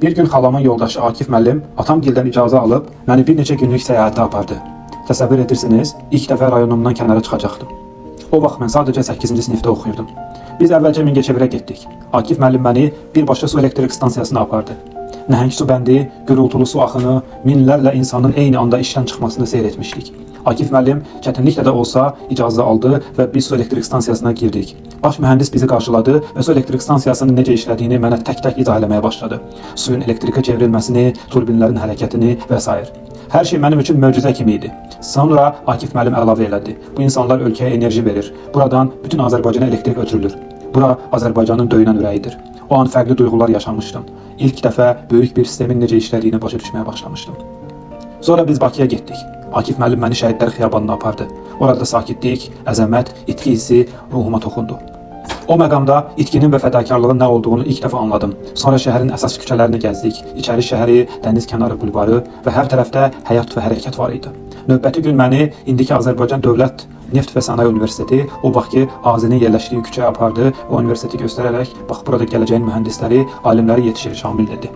Bir gün xalamın yoldaşı Akif müəllim atamgildən icazə alıb məni bir neçə günlük səyahətə apardı. Təsəvvür edirsiniz, ilk dəfə rayonumdan kənara çıxacaqdım. O vaxt mən sadəcə 8-ci sinifdə oxuyurdum. Biz əvvəlcə Mingəçevirə getdik. Akif müəllim məni birbaşa su elektrik stansiyasına apardı. Nəhəng su bəndi, gurultulu su axını, minlərlə insanın eyni anda işdən çıxmasını seyr etmişdik. Akif müəllim çətinliklə də olsa icazə aldı və biz su elektrik stansiyasına girdik. Baş mühəndis bizi qarşıladı və su elektrik stansiyasının necə işlədiyini mənə tək-tək izah eləməyə başladı. Suyun elektrikə çevrilməsini, turbinlərin hərəkətini və sair. Hər şey mənim üçün möcüzə kimi idi. Sonra Akif müəllim əlavə elədi. Bu insanlar ölkəyə enerji verir. Buradan bütün Azərbaycana elektrik ötürülür. Bura Azərbaycanın döyünən ürəyidir. O an fərqli duyğular yaşamışdım. İlk dəfə böyük bir sistemin necə işlədiyini başa düşməyə başlamışdım. Sonra biz Bakıya getdik. Akif müəllim məni Şəhidlər Xiyabanına apardı. Orada sakitlik, əzəmət, itki hissi ruhuma toxundu. O məqamda itkinin və fədakarlığın nə olduğunu ilk dəfə anladım. Sonra şəhərin əsas küçələrini gəzdik. İçəri şəhəri, dəniz kənarı bulvarı və hər tərəfdə həyat və hərəkət var idi. Növbəti gün məni indiki Azərbaycan Dövlət Neft və Sənaye Universiteti, o vaxtki AZN-in yerləşdiyi küçəyə apardı və universiteti göstərərək, bax burada gələcəyin mühəndisləri, alimləri yetişir Şamil dedi.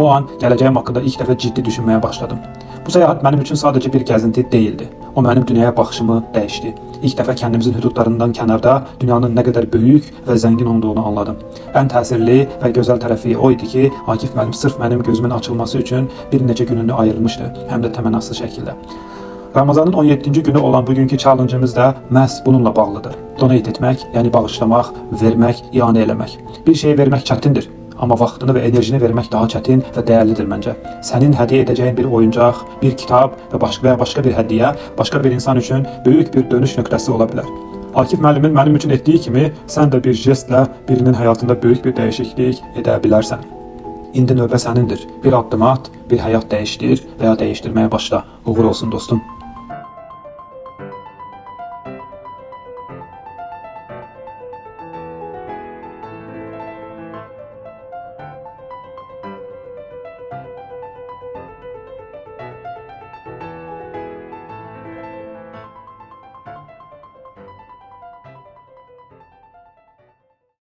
O an gələcəyim haqqında ilk dəfə ciddi düşünməyə başladım. Bu səyahət mənim üçün sadəcə bir gəzinti deyildi. O mənim dünyaya baxışımı dəyişdi. İlk dəfə kəndimizin hüdudlarından kənarda dünyanın nə qədər böyük və zəngin olduğunu anladım. Ən təsirli və gözəl tərəfi o idi ki, Akif müəllim sırf mənim gözümün açılması üçün bir neçə gününü ayırmışdı, həm də təmənnasız şəkildə. Ramazanın 17-ci günü olan bugünkü challenge'ımız da məhz bununla bağlıdır. Donate etmək, yəni bağışlamaq, vermək, ianə eləmək. Bir şeyi vermək çətindir, amma vaxtını və enerjini vermək daha çətin və dəyərlidir məncə. Sənin hədiyyə edəcəyin bir oyuncaq, bir kitab və başqa və ya başqa bir hədiyyə başqa bir insan üçün böyük bir dönüş nöqtəsi ola bilər. Akif müəllimin mənim üçün etdiyi kimi sən də bir jestlə birinin həyatında böyük bir dəyişiklik edə bilərsən. İndi növbə sənindir. Bir addım at, bir həyat dəyişdir və ya dəyişdirməyə başla. Uğur olsun dostum.